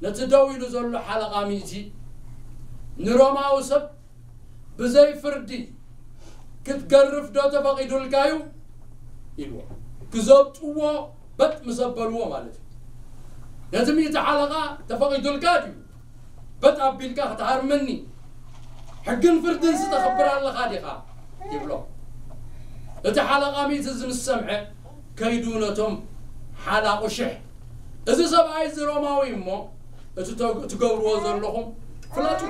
ነቲ ደው ኢሉ ዘሎ ሓለቓ ሚእቲ፣ ንሮማዊ ሰብ ብዘይ ፍርዲ ክትገርፍ ዶ ተፈቒዱልካ እዩ? ኢልዎ። ክዘብጥዎ በጥ ምስ ኣበልዎ ማለት እዩ። ነቲ ሚእቲ ሓለቓ ተፈቒዱልካ ድዩ? በጥ ኣቢልካ ክትሃርመኒ ሕግን ፍርድንስ ተኽብር ኣለኻ ዲኻ? ይብሎ። እቲ ሓለቓ ሚእቲ እዚ ምስ ሰምዐ ከይዱ ነቶም ሓላቑ ሽሕ፣ "እዚ ሰብኣይ እዚ ሮማዊ እሞ እቲ ተ-፣ ትገብርዎ ዘለኹም ፍለጡ"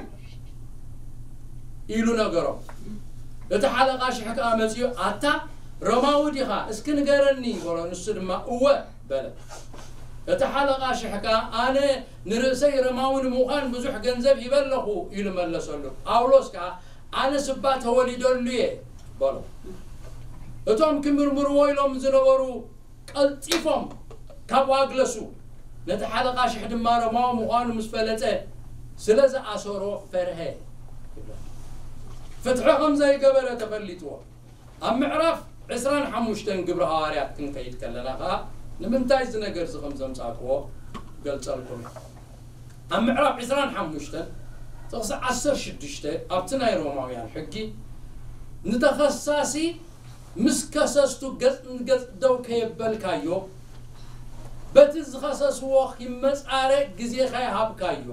ኢሉ ነገሮም። እቲ ሓለቓ ሽሕ ከኣ መጺኡ፣ "ኣታ ሮማዊ ዲኻ? እስኪ ንገረኒ" በሎ። ንሱ ድማ፣ "እወ" በለ። እቲ ሓለቓ ሽሕ ከኣ፣ "ኣነ ንርእሰይ ሮማዊ ንምዃን ብዙሕ ገንዘብ ሂበ ኣለኹ" ኢሉ መለሰሉ። ጳውሎስ ከኣ፣ "ኣነስ እባ ተወሊደሉ እየ" በሎ። እቶም ክምርምርዎ ኢሎም ዝነበሩ ቀልጢፎም ካብኡ ኣግለሱ። ነቲ ሓለቓ ሽሕ ድማ ሮማዊ ምዃኑ ምስ ፈለጠ፣ ስለ ዝኣሰሮ ፈርሀ። ፍትሒ ከም ዘይገበረ ተፈሊጥዎ። ኣብ ምዕራፍ ዕስራን ሓሙሽተን ግብሪ ሃዋርያት ክንከይድ ከለና ኸኣ፣ ንምንታይ እዚ ነገር እዚ ከም ዘምጻእክዎ ክገልጸልኩም እየ። ኣብ ምዕራፍ ዕስራን ሓሙሽተን ጥቕሲ ዓሰርተ ሽዱሽተ ኣብቲ ናይ ሮማውያን ሕጊ፣ ንተኸሳሲ ምስ ከሰስቱ ገጽ ንገጽ ደው ከየበልካዮ፣ በቲ ዝኸሰስዎ ኪመጻረ ግዜ ከይሃብካዮ፣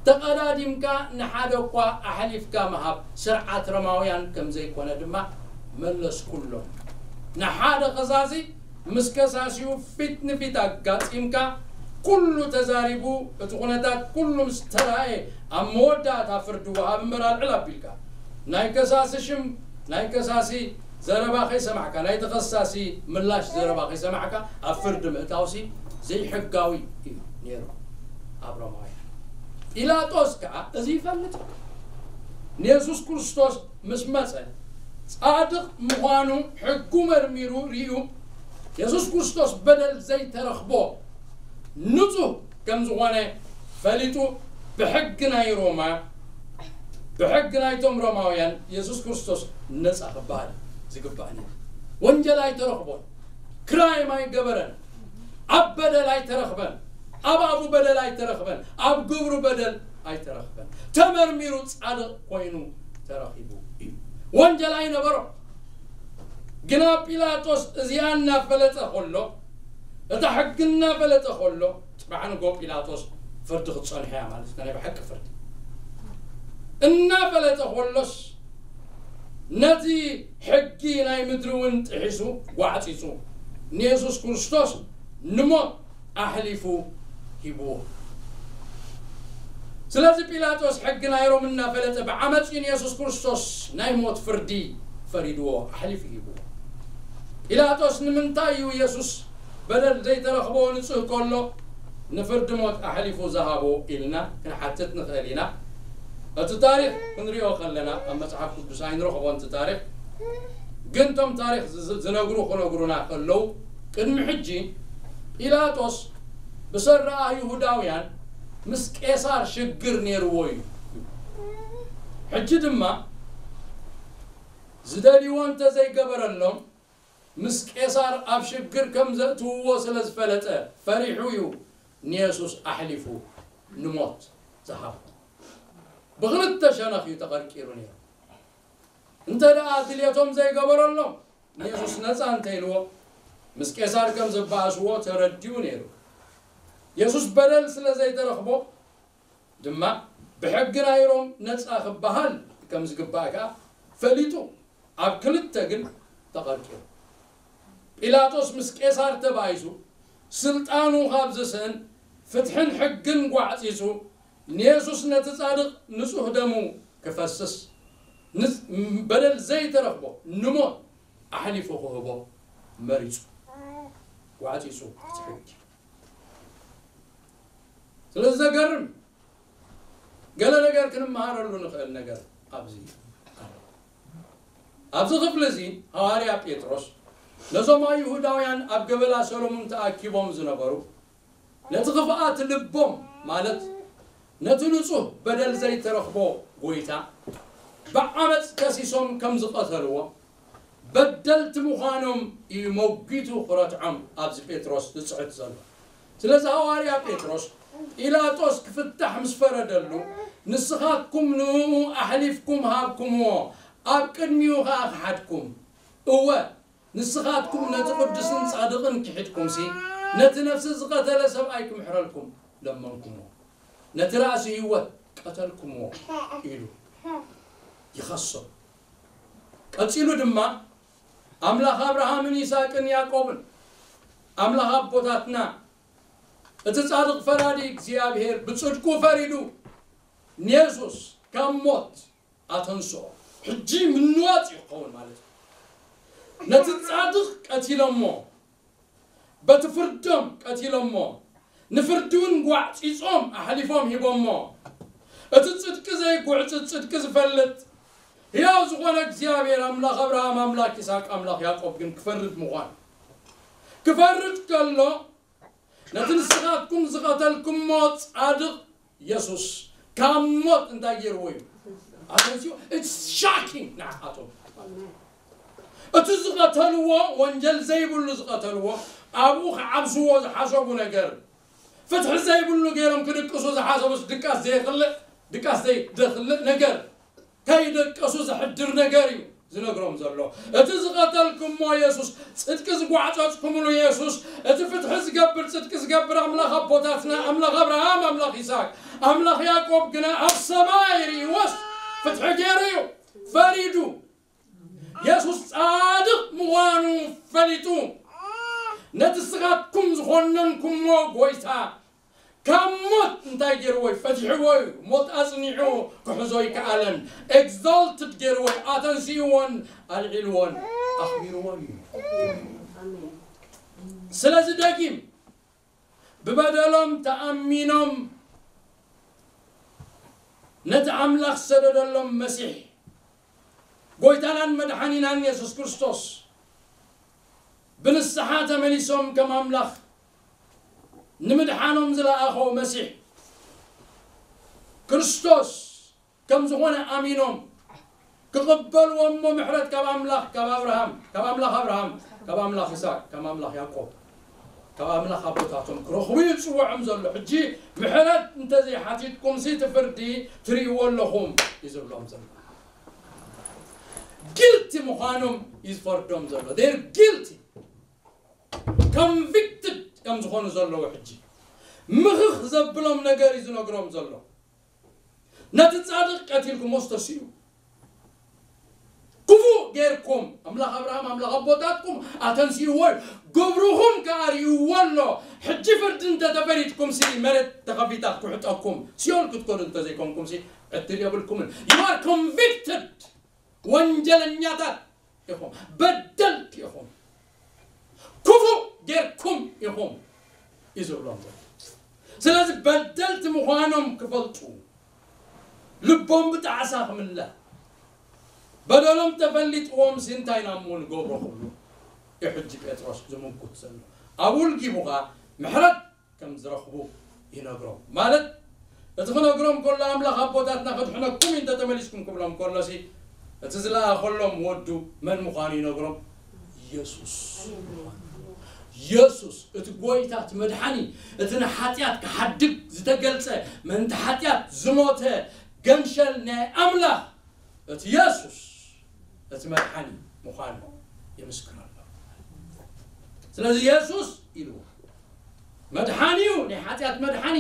ተቐዳዲምካ ንሓደ እኳ ኣሕሊፍካ ምሃብ ስርዓት ሮማውያን ከም ዘይኮነ ድማ መለስኩሎም። ንሓደ ከሳሲ ምስ ከሳሲኡ ፊት ንፊት ኣጋጢምካ፣ ኩሉ ተዛሪቡ፣ እቲ ኩነታት ኩሉ ምስ ተራእየ፣ ኣብ መወዳእታ ፍርዲ ወሃብ እምበር ኣልዕል ኣቢልካ፣ ናይ ከሳሲ ሽም፣ ናይ ከሳሲ ዘረባ ከይሰማዕካ፣ ናይ ተኸሳሲ ምላሽ ዘረባ ከይሰማዕካ ኣብ ፍርዲ ምእታውሲ ዘይሕጋዊ እዩ ነይሩ ኣብ ሮማውያን። ጲላጦስ ከኣ እዚ ይፈልጥ። ንየሱስ ክርስቶስ ምስ መጸ፣ ጻድቕ ምዃኑ ሕጉ መርሚሩ ርእዩ፣ የሱስ ክርስቶስ በደል ዘይተረኽቦ ንጹህ ከም ዝኾነ ፈሊጡ፣ ብሕጊ ናይ ሮማ፣ ብሕጊ ናይቶም ሮማውያን የሱስ ክርስቶስ ነጻ ክበሃል ዝግባእ ነይሩ። ወንጀል ኣይተረኽቦን፣ ክራይም ኣይገበረን፣ ኣብ በደል ኣይተረኽበን፣ ኣብ ኣፉ በደል ኣይተረኽበን፣ ኣብ ግብሩ በደል ኣይተረኽበን። ተመርሚሩ ጻድቕ ኮይኑ ተረኺቡ እዩ። ወንጀል ኣይነበሮን። ግና ጲላጦስ እዚኣ እናፈለጠ ከሎ፣ እታ ሕጊ እናፈለጠ ከሎ፣ ጽባሕ ንጎ ጲላጦስ ፍርዲ ክትጸንሖ እያ ማለት እዩ፣ ናይ ብሓቂ ፍርዲ። እናፈለጠ ከሎስ፣ ነቲ ሕጊ ናይ ምድሪ እውን ጥሒሱ ጓዕጺጹ፣ ንየሱስ ክርስቶስ ንሞት ኣሕሊፉ ሂብዎ። ስለዚ ጲላጦስ ሕጊ ናይ ሮም እናፈለጠ ብዓመጽ ንየሱስ ክርስቶስ ናይ ሞት ፍርዲ ፈሪድዎ፣ ኣሕሊፉ ሂብዎ። ጲላጦስ ንምንታይ እዩ የሱስ በደል ዘይተረኽቦ ንጹህ ከሎ ንፍርዲ ሞት ኣሕሊፉ ዝሃቦ ኢልና ክንሓትት ንኽእል ኢና። እቲ ታሪኽ ክንሪኦ ከለና ኣብ መጽሓፍ ቅዱስ ኣይንረኽቦን እቲ ታሪኽ። ግን እቶም ታሪኽ ዝ-፣ ዝነግሩ ክነግሩና ከለዉ፣ ቅድሚ ሕጂ ጲላጦስ ብሰረኣ ይሁዳውያን ምስ ቄሳር ሽግር ነይርዎ እዩ። ሕጂ ድማ ዝደልይዎ እንተ ዘይገበረሎም፣ ምስ ቄሳር ኣብ ሽግር ከም ዘእትውዎ ስለ ዝፈለጠ፣ ፈሪሑ እዩ ንየሱስ ኣሕሊፉ ንሞት ዝሃቦ። ብኽልተ ሸነኽ እዩ ተቐርቂሩ ነይሩ። እንተ ደኣ ድልየቶም ዘይገበረሎም፣ ንየሱስ ነጻ እንተ ኢልዎ፣ ምስ ቄሳር ከም ዝበኣስዎ ተረዲኡ ነይሩ። የሱስ በደል ስለ ዘይተረኽቦ ድማ፣ ብሕጊ ናይ ሮም ነጻ ክበሃል ከም ዝግባእ ከኣ ፈሊጡ፣ ኣብ ክልተ ግን ተቐርቂሩ። ጲላጦስ ምስ ቄሳር ተባኢሱ፣ ስልጣኑ ካብ ዝስእን፣ ፍትሕን ሕግን ጓዕጺጹ፣ ንየሱስ ነቲ ጻድቕ ንጹህ ደሙ ክፈስስ፣ ንጽ-፣ በደል ዘይተረኽቦ ንሞት ኣሕሊፉ ክህቦ መሪጹ። ጓዕጺጹ እቲ ሕጊ። ስለዚ ዘገርም፣ ገለ ነገር ክንመሃረሉ ንኽእል ነገር ኣብዚ ኣሎ። ኣብዚ ክፍሊ እዚ ሃዋርያ ጴጥሮስ ነዞም ኣይሁዳውያን ኣብ ገበላ ሰሎሙን ተኣኪቦም ዝነበሩ፣ ነቲ ክፍኣት ልቦም፣ ማለት ነቲ ንጹህ በደል ዘይተረኽቦ ጐይታ ብዓመጽ ከሲሶም ከም ዝቐተልዎ፣ በደልቲ ምዃኖም እዩ መጒቱ ክረትዖም ኣብዚ ጴጥሮስ ዝጽሕፍ ዘሎ። ስለዚ ሃዋርያ ጴጥሮስ ጲላጦስ ክፍታሕ ምስ ፈረደሉ፣ ንስኻትኩም ንእኡ ኣሕሊፍኩም ሃብኩምዎ፣ ኣብ ቅድሚኡ ኸኣ ከሓድኩም። እወ፣ ንስኻትኩም ነቲ ቅዱስን ጻድቕን ክሒድኩምሲ፣ ነቲ ነፍሲ ዝቐተለ ሰብኣይ ክምሕረልኩም ለመንኩምዎ። ነቲ ራእሲ ህይወት ቀተልኩምዎ ኢሉ ይኸሶ። ቀጺሉ ድማ፣ ኣምላኽ ኣብርሃምን ይስሐቅን ያዕቆብን፣ ኣምላኽ ኣቦታትና፣ እቲ ጻድቕ ፈራዲ እግዚኣብሔር ብጽድቁ ፈሪዱ ንየሱስ ካብ ሞት ኣተንስኦ። ሕጂ ምንዋጽ እዩ ክኸውን ማለት እዩ። ነቲ ጻድቕ ቀቲሎሞ፣ በቲ ፍርዶም ቀቲሎሞ፣ ንፍርዲ እውን ጓዕጺጾም ኣሕሊፎም ሂቦሞ። እቲ ጽድቂ ዘይጉዕጽጽ ጽድቂ ዝፈልጥ፣ ሕያው ዝኾነ እግዚኣብሔር ኣምላኽ ኣብርሃም፣ ኣምላኽ ይስሐቅ፣ ኣምላኽ ያዕቆብ ግን ክፈርድ ምዃን። ክፈርድ ከሎ፣ ነቲ ንስኻትኩም ዝቐተልኩሞ ጻድቕ የሱስ ካብ ሞት እንታይ ገይርዎ እዩ? ኣተንስኡ። It's shocking ንዓኻቶም። እቲ ዝቐተልዎ፣ ወንጀል ዘይብሉ ዝቐተልዎ፣ ኣብኡ ክዓብስዎ ዝሓሰቡ ነገር፣ ፍትሒ ዘይብሉ ገይሮም ክድቅሱ ዝሓሰቡስ ድቃስ ዘይኽልእ፣ ድቃስ ዘይ-፣ ዘኽልእ ነገር፣ ከይደቀሱ ዘሕድር ነገር እዩ ዝነግሮም ዘሎ። እቲ ዝቐተልኩሞ የሱስ፣ ጽድቂ ዝጓዕጸጽኩምሉ የሱስ፣ እቲ ፍትሒ ዝገብር፣ ጽድቂ ዝገብር ኣምላኽ ኣቦታትና፣ ኣምላኽ ኣብርሃም፣ ኣምላኽ ይስሐቅ፣ ኣምላኽ ያዕቆብ ግና ኣብ ሰማይ ርእይዎስ ፍትሒ ገይሩ እዩ ፈሪዱ። የሱስ ጻድቕ ምዃኑ ፈሊጡ፣ ነቲ ስጋትኩም ዝኾነንኩሞ ጎይታ ካብ ሞት እንታይ ገይርዎ እዩ? ፈቲሕዎ እዩ። ሞት ኣጽኒዑ ክሕዞ ይከኣለን። ኤግዛልትድ ገይርዎ እዩ። ኣተንሲእዎን ኣልዒልዎን ኣኽቢርዎን እዩ። ስለዚ ደጊም ብበደሎም ተኣሚኖም ነቲ ኣምላኽ ዝሰደደሎም መሲሕ ጎይታናን መድሓኒናን የሱስ ክርስቶስ ብንስሓ ተመሊሶም ከም ኣምላኽ ንምድሓኖም ዝለኣኾ መሲሕ ክርስቶስ ከም ዝኾነ ኣሚኖም ክቕበልዎ እሞ ምሕረት ካብ ኣምላኽ፣ ካብ ኣብርሃም፣ ካብ ኣምላኽ ኣብርሃም፣ ካብ ኣምላኽ ይስሐቅ፣ ካብ ኣምላኽ ያዕቆብ፣ ካብ ኣምላኽ ኣቦታቶም ክረኽቡ እዩ ዝጽውዖም ዘሎ። ሕጂ ምሕረት እንተዘይሓቲትኩምሲ እቲ ፍርዲ ትርእይዎ ኣለኹም እዩ ዝብሎም ዘሎ። ጊልቲ ምዃኖም እዩ ዝፈርዶም ዘሎ። They're guilty። ኮንቪክትድ እዮም ዝኾኑ ዘለዉ። ሕጂ ምኽኽ ዘብሎም ነገር እዩ ዝነግሮም ዘሎ። ነቲ ጻድቕ ቀቲልኩሞስ ተሲኡ። ክፉእ ጌርኩም፣ ኣምላኽ ኣብርሃም፣ ኣምላኽ ኣቦታትኩም ኣተንሲእዎ እዩ። ግብርኹም ከኣ ርእይዎ ኣሎ። ሕጂ ፍርዲ እንተተፈሪድኩምሲ መሬት ተኸፊታ ክትውሕጠኩም። ሲኦል ክትከዱ እንተዘይኮንኩምሲ ዕድል የብልኩምን። You are convicted። ወንጀለኛታት ኢኹም። በደልቲ ኢኹም። ክፉእ ጌርኩም ኢኹም እዩ ዝብሎም ዘሎ። ስለዚ በደልቲ ምዃኖም ክፈልጡ፣ ልቦም ብጣዕሳ ክምለ፣ በደሎም ተፈሊጥዎም ሲ እንታይ ኢና እሞ ንገብሮ ክብሉ እዩ ሕጂ ጴጥሮስ ዝምጉት ዘሎ። ኣብኡ ልጊቡ ኸኣ ምሕረት ከም ዝረኽቡ ይነግሮም። ማለት እቲ ክነግሮም ከሎ ኣምላኽ ኣቦታትና ከድሕነኩም እዩ እንተተመሊስኩም ክብሎም ከሎሲ እቲ ዝለኣኸሎም ወዱ መን ምዃኑ ይነግሮም። የሱስ። የሱስ እቲ ጎይታ፣ እቲ መድሓኒ፣ እቲ ንሓጢኣት ክሓድግ ዝተገልጸ፣ ምእንቲ ሓጢኣት ዝሞተ ገንሸል ናይ ኣምላኽ፣ እቲ የሱስ እቲ መድሓኒ ምዃኑ ይምስክር ኣሎ። ስለዚ የሱስ ኢሉ መድሓኒ እዩ፣ ናይ ሓጢኣት መድሓኒ፣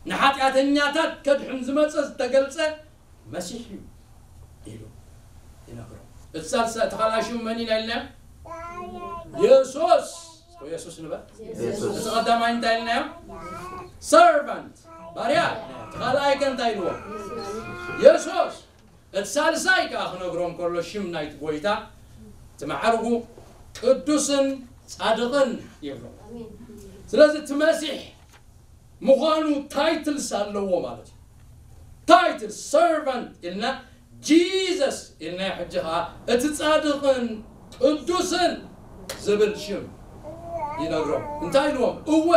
ንሓጢኣተኛታት ከድሕን ዝመጸ ዝተገልጸ መሲሕ እዩ ኢሉ ይነግሮ። እቲ ሳልሳ፣ እቲ ካልኣይ ሽሙ መን ኢና ኢልና? የሱስ። የሱስ ንበል። የሱስ። እቲ ቀዳማይ እንታይ ኢልናዮ? ሰርቫንት፣ ባርያ። እቲ ካልኣይ ከ እንታይ ኢልዎ? የሱስ። እቲ ሳልሳይ ከኣ ክነግሮም ከሎ ሽም ናይቲ ጎይታ፣ እቲ ማዕርጉ ቅዱስን ጻድቕን ይብሎ። ስለዚ እቲ መሲሕ ምዃኑ ታይትልስ ኣለዎ ማለት እዩ። ታይትል ሰርቫንት ኢልና፣ ጂሰስ ኢልና፣ ሕጂ ኸኣ እቲ ጻድቕን ቅዱስን ዝብል ሽም ይነግሮም። እንታይ ኢልዎም? እወ፣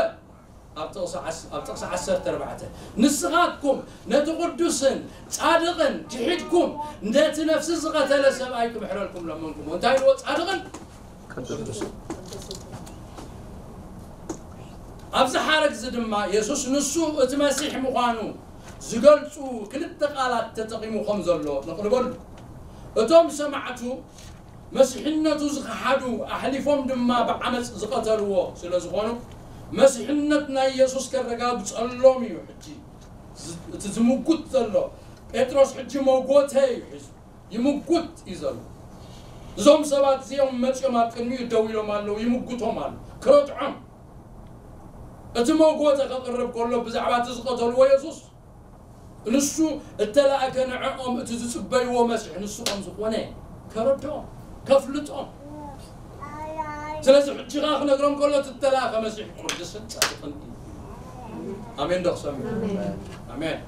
ኣብ ጥቕሲ ዓስ-፣ ኣብ ጥቕሲ ዓሰርተ ኣርባዕተ፣ ንስኻትኩም ነቲ ቅዱስን ጻድቕን ክሒድኩም፣ ነቲ ነፍሲ ዝቐተለ ሰብኣይ ክምሕረልኩም ለመንኩሞ። እንታይ ኢልዎ? ጻድቕን ቅዱስን። ኣብዚ ሓረግ እዚ ድማ የሱስ ንሱ እቲ መሲሕ ምዃኑ ዝገልጹ ክልተ ቃላት ተጠቒሙ ከም ዘሎ ነቕርበሉ። እቶም ሰማዕቱ መሲሕነቱ ዝኸሓዱ ኣሕሊፎም ድማ ብዓመጽ ዝቐተልዎ ስለ ዝኾኑ፣ መሲሕነት ናይ የሱስ ከረጋግጸሎም እዩ። ሕጂ ዝ-፣ እቲ ዝምጉት ዘሎ ጴጥሮስ ሕጂ መጎተ እዩ ሒዙ። ይምጉት እዩ ዘሎ። እዞም ሰባት እዚኦም መጺኦም ኣብ ቅድሚኡ ደው ኢሎም ኣለዉ፣ ይምጉቶም ኣሎ። ክረትዖም። እቲ መጎተ ከቕርብ ከሎ ብዛዕባ እቲ ዝቐተልዎ የሱስ፣ ንሱ እተላእከ ንዕኦም እቲ ዝጽበይዎ መሲሕ ንሱ ከም ዝኾነ ከረድኦም፣ ከፍልጦም። ስለዚ ሕጂ ኸኣ ክነግሮም ከሎ እቲ እተላእከ መሲሕ ቅዱስን ጻድቕን እዩ። ኣሜን ዶ ክሰምዕ? ኣሜን። ኣሜን።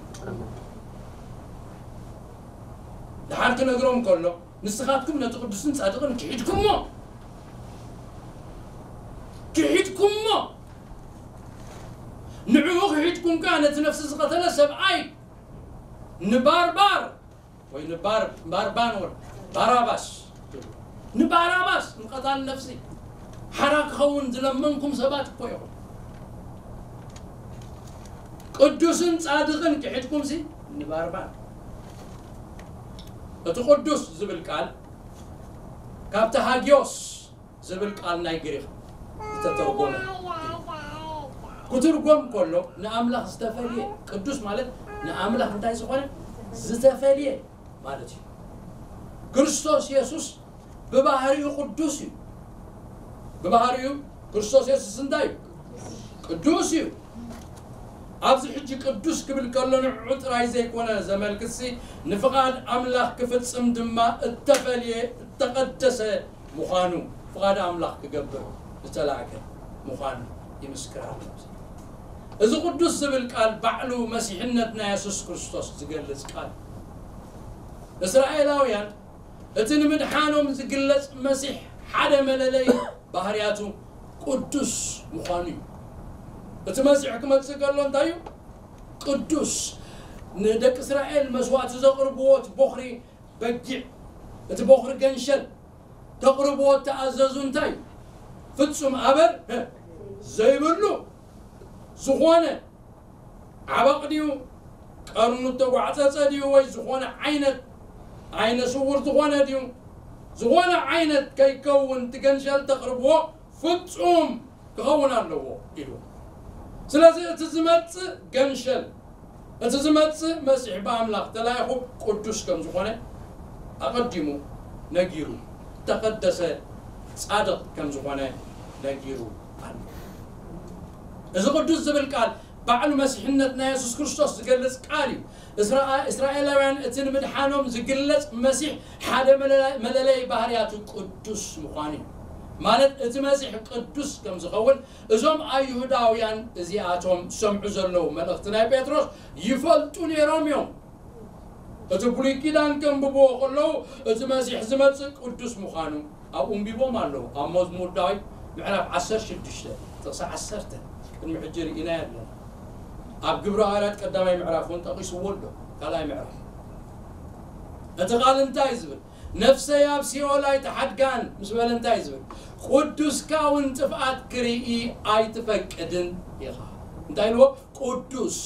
ደሓር ክነግሮም ከሎ ንስኻትኩም ነቲ ቅዱስን ጻድቕን ክሒድኩሞ፣ ክሒድኩሞ፣ ንዕኡ ክሒድኩም ከኣ ነቲ ነፍሲ ዝቐተለ ሰብኣይ ንባርባር ወይ ንባር-፣ ባርባን ወር ባራባስ፣ ንባራባስ ንቐታል ነፍሲ ሓራ ክኸውን ዝለመንኩም ሰባት እኮ ኢኹም። ቅዱስን ጻድቕን ክሒድኩምሲ ንባርባን። እቲ ቅዱስ ዝብል ቃል ካብቲ ሃጊዮስ ዝብል ቃል ናይ ግሪኽ ዝተተርጎመ እዩ። ክትርጎም ከሎ ንኣምላኽ ዝተፈልየ፣ ቅዱስ ማለት ንኣምላኽ እንታይ ዝኾነ? ዝተፈልየ ማለት እዩ። ክርስቶስ የሱስ ብባህሪኡ ቅዱስ እዩ። ብባህሪኡ ክርስቶስ የሱስ እንታይ እዩ? ቅዱስ እዩ። ኣብዚ ሕጂ ቅዱስ ክብል ከሎ ንዕኡ ጥራይ ዘይኮነ ዘመልክትሲ፣ ንፍቓድ ኣምላኽ ክፍጽም ድማ እተፈልየ፣ እተቐደሰ ምዃኑ፣ ፍቓድ ኣምላኽ ክገብር ዝተላእከ ምዃኑ ይምስክር ኣሎ። እዚ ቅዱስ ዝብል ቃል ባዕሉ መሲሕነት ናይ የሱስ ክርስቶስ ዝገልጽ ቃል እዩ። እስራኤላውያን እቲ ንምድሓኖም ዝግለጽ መሲሕ ሓደ መለለይ ባህርያቱ ቅዱስ ምዃኑ እዩ። እቲ መሲሕ ክመጽእ ከሎ እንታይ እዩ? ቅዱስ። ንደቂ እስራኤል መስዋእቲ ዘቕርብዎ እቲ ቦኽሪ በጊዕ፣ እቲ ቦኽሪ ገንሸል ከቕርብዎ እተኣዘዙ እንታይ እዩ? ፍጹም ኣበር፣ እ፣ ዘይብሉ ዝኾነ ዓበቕ ድዩ? ቀርኑ እተጓዕጸጸ ድዩ? ወይ ዝኾነ ዓይነት ዓይነ ስውር ዝኾነ ድዩ? ዝኾነ ዓይነት ከይከውን እቲ ገንሸል ተቕርብዎ ፍጹም ክኸውን ኣለዎ ኢሉ። ስለዚ እቲ ዝመጽእ ገንሸል፣ እቲ ዝመጽእ መሲሕ ብኣምላኽ ተላኢኹ ቅዱስ ከም ዝኾነ ኣቐዲሙ ነጊሩ፣ እተቐደሰ ጻድቕ ከም ዝኾነ ነጊሩ ኣሎ። እዚ ቅዱስ ዝብል ቃል ባዕሉ መሲሕነት ናይ የሱስ ክርስቶስ ዝገልጽ ቃል እዩ። እስራ-፣ እስራኤላውያን እቲ ንምድሓኖም ዝግለጽ መሲሕ ሓደ መለለ-፣ መለለይ ባህርያቱ ቅዱስ ምዃኑ እዩ። ማለት እቲ መሲሕ ቅዱስ ከም ዝኸውን እዞም ኣይሁዳውያን እዚኣቶም ዝሰምዑ ዘለዉ መልእኽቲ ናይ ጴጥሮስ ይፈልጡ ነይሮም እዮም። እቲ ብሉይ ኪዳን ከንብብዎ ከለዉ እቲ መሲሕ ዝመጽእ ቅዱስ ምዃኑ ኣብኡ ኣንቢቦም ኣለዉ። ኣብ መዝሙር ዳዊት ምዕራፍ ዓሰርተ ሽዱሽተ ጥቕሲ ዓሰርተ፣ ቅድሚ ሕጂ ርኢናዮ ኣለና። ኣብ ግብረ ሃዋርያት ቀዳማይ ምዕራፍ እውን ጠቒስዎ ኣሎ። ካልኣይ ምዕራፍ እቲ ቃል እንታይ ዝብል? "ነፍሰይ ኣብ ሲኦል ኣይትሓድጋን" ምስ በለ እንታይ ዝብል? "ቅዱስካ እውን ጥፍኣት ክርኢ ኣይትፈቅድን ኢኻ" እንታይ ኢልዎ? ቅዱስ።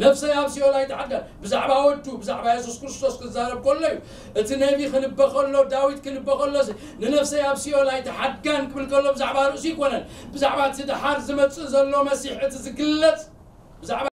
"ነፍሰይ ኣብ ሲኦል ኣይትሓድጋን" ብዛዕባ ወዱ፣ ብዛዕባ የሱስ ክርስቶስ ክዛረብ ከሎ እዩ። እቲ ነቢ ክንበ ከሎ፣ ዳዊት ክንበ ከሎ፣ "ንነፍሰይ ኣብ ሲኦል ኣይትሓድጋን" ክብል ከሎ ብዛዕባ ርእሱ ኣይኮነን። ብዛዕባ እቲ ደሓር ዝመጽእ ዘሎ መሲሕ፣ እቲ ዝግለጽ፣ ብዛዕባ